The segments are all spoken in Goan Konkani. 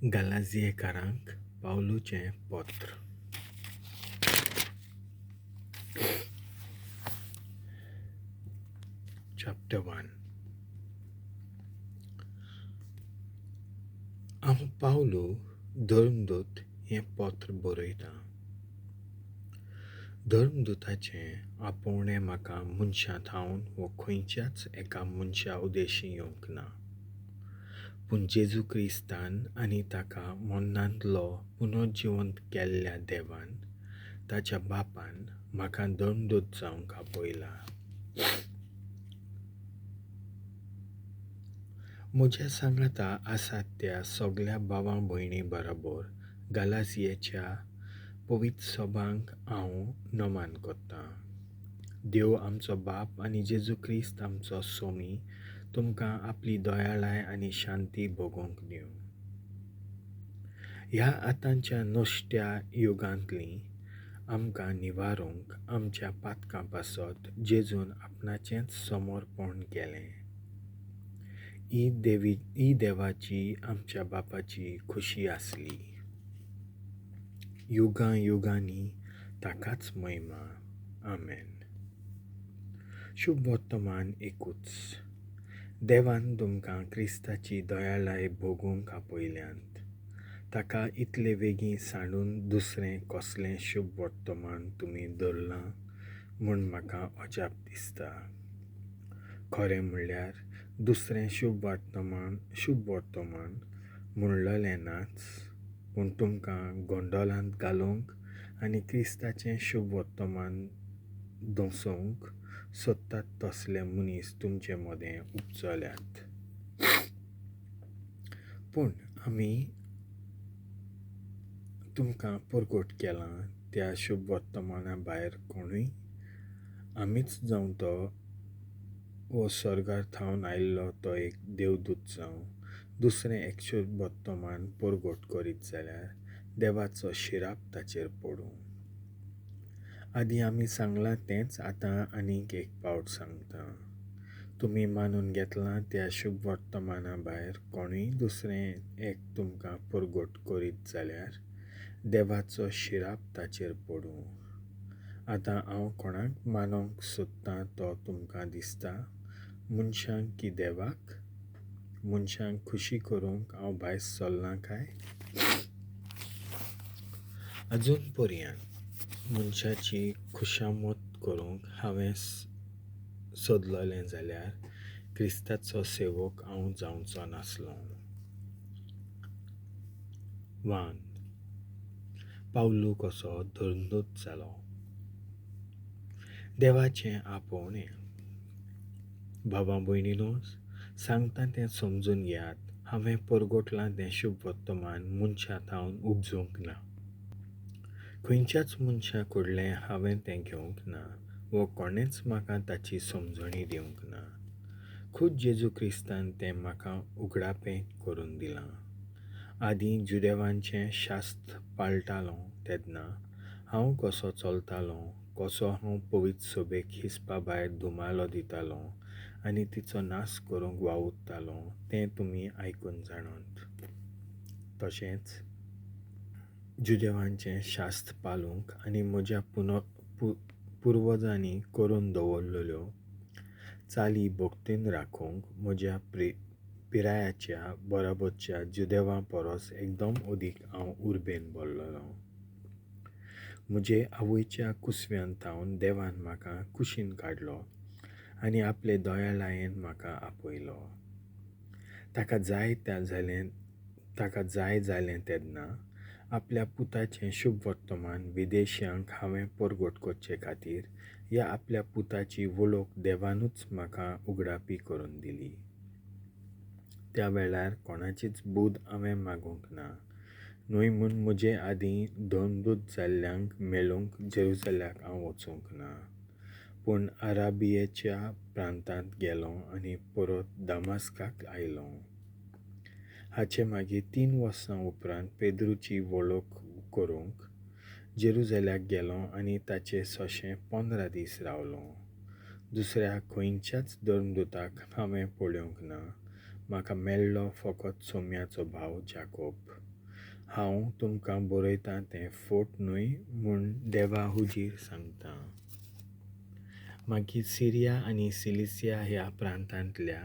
गालाजियेकारांक पावलूचें पत्र. चॅप्टर 1. हांव पावलू धर्मदूत हें पत्र बरयतां. धर्मदूताचें आपोवणें म्हाका मनशां थावन वो खंयच्याच एका मनशा उदेशीं येवंक ना, पूण जेजू क्रिस्तान आनी ताका मरणांतलो पुनर्जिवंत केल्ल्या देवान, ताच्या बापान म्हाका धर्मदूत जावंक आपयला. म्हज्या सांगाता आसात त्या सगल्या भावां भयणी बराबर गालासियेच्या पवित्र सभांक हांव नमन करतां. देव आमचो बाप आनी जेजू क्रिस्त आमचो सोमी तुमकां आपली दयाळाय आनी शांती भोगोवंक दिवं. ह्या आतांच्या नश्ट्या युगांतली आमकां निवारूंक आमच्या पातकां पासत जेजून आपणाचेंच समर्पण केलें. ही देवाची आमच्या बापाची खुशी आसली. युगां युगांनी ताकाच महिमा. आमेन. शुभ वर्तमान एकूच. देवान तुमकां क्रिस्ताची दयाळाय भोगूंक आपयल्यांत. ताका इतले वेगीं सांडून दुसरें कसलें शुभ वर्तमान तुमी धरलां म्हूण म्हाका अजाप दिसता. खरें म्हणल्यार दुसरें शुभ वर्तमान म्हणलेलें नाच, पूण तुमकां गोंदळांत घालूंक आनी क्रिस्ताचें शुभ वर्तमान दसोवंक सोदतात तसले मनीस तुमचे मदें उपजल्यात. पूण आमी तुमकां परगट केलां त्या शुभ वर्तमाना भायर कोणूय आमीच जावं तो वो स्वर्गार थावन आयिल्लो तो एक देवदूत जावं दुसरें एक शुभ वर्तमान परगट करीत जाल्यार देवाचो शिराप ताचेर पडूं. आदीं आमी सांगलां तेंच आतां आनीक एक पावट सांगता. तुमी मानून घेतलां त्या शुभ वर्तमाना भायर कोणूय दुसरें एक तुमकां परगट करीत जाल्यार देवाचो शिराप ताचेर पडूं. आतां हांव कोणाक मानूंक सोदतां तो तुमकां दिसता, मनशांक की देवाक? मनशांक खुशी करूंक हांव भायर सरलां काय? अजून पर्यंत मनशाची खुशामत करूंक हांवें सोदलेलें जाल्यार क्रिस्ताचो सेवक हांव जावचो नासलो. 1. पावलू कसो धर्मदूत जालो. देवाचें आपोवणें. भावा भयणीनो, सांगता तें समजून घेयात. हांवें परगटलां तें शुभ वर्तमान मनशां थावन उपजूंक ना. खंयच्याच मनशा कडलें हांवें तें घेवंक ना वो कोणेंच म्हाका ताची समजणी दिवंक ना. खूद जेजू क्रिस्तान तें म्हाका उगडापें करून दिलां. आदीं जुदेवांचें शास्त्र पाळटालो तेन्ना हांव कसो चलतालो, कसो हांव पवित्र सभेक हिसपा भायर धुमालो दितालो आनी तिचो नाश करूंक वावुरतालो तें तुमी आयकून जाणात. तशेंच जुदेवांचें शास्त्र पाळूंक आनी म्हज्या पुर्वजांनी करून दवरलेल्यो चाली भक्तीन राखूंक म्हज्या पिरायेच्या बराबरच्या जुदेवां परस एकदम अदीक हांव उर्बेन भरलेलो. म्हजे आवयच्या कुसव्यान थावन देवान म्हाका कुशीन काडलो आनी आपले दयाळायेन म्हाका आपयलो. ताका जाय जालें तेन्ना आपल्या पुताचें शुभ वर्तमान विदेशांक हांवें परगट करचे खातीर ह्या आपल्या पुताची वळख देवानूच म्हाका उगडापी करून दिली. त्या वेळार कोणाचीच बूद हांवें मागूंक ना, न्हय म्हूण म्हजे आदीं धर्मदूत जाल्ल्यांक मेळूंक जेरुजल्याक हांव वचूंक ना, पूण अराबियेच्या प्रांतांत गेलो आनी परत दामास्काक आयलो. हाचे मागीर 3 वर्सां उपरांत पेद्रूची वळख करूंक जेरुजल्याक गेलो आनी ताचे सशें 15 दीस रावलो. दुसऱ्या खंयच्याच धर्मदूताक हांवें पळोवंक ना, म्हाका मेळ्ळो फकत सोम्याचो भाव जाकोब. हांव तुमकां बरयतां तें फोट न्हय म्हूण देवा हुजीर सांगतां. मागीर सिरिया आनी सिलिसिया ह्या प्रांतांतल्या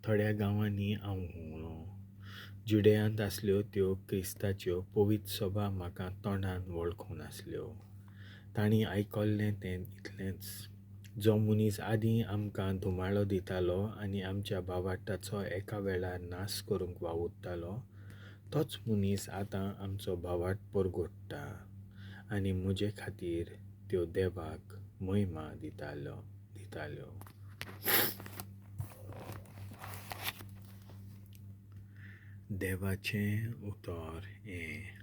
थोड्या गांवांनी हांव भोंवलो. जुडेयांत आसल्यो त्यो क्रिस्ताच्यो पवित्र सभा म्हाका तोंडान वळखून आसल्यो. तांणी आयकल्लें तें इतलेंच, जो मनीस आदीं आमकां धुमाळो दितालो आनी आमच्या भावार्थाचो एका वेळार नाश करूंक वावुरतालो, तोच मनीस आतां आमचो भावार्थ परगट्टा आनी म्हजे खातीर त्यो देवाक महिमा दिताल्यो. देवाचें उतर हें.